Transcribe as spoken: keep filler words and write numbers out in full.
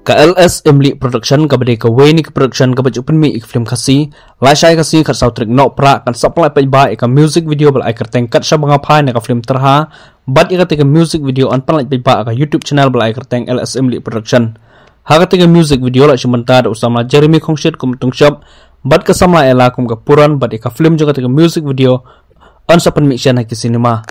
Ka L S Imli Production kaba dei kawei na ki production kaba ju pynmih ïa ka film Khasi, Lashai Khasi, khatsaw tarik Nohprah, kan sa pynlait paidbah ïa ka music video ba la ai kyrteng Kat Shaba Nga Phai na ka film Tyrha, bad ïa kata ka music video yn pynlait paidbah ha ka YouTube channel ba la ai kyrteng L S Imli Production. Ha kata ka music video la shim bynta da u samla Jeremy Khongshit kum u Tungshop, bad ka samla Ella kum ka Puran, bad ïa ka film jong kata ka music video yn sa pynmih shen ha ki cinema.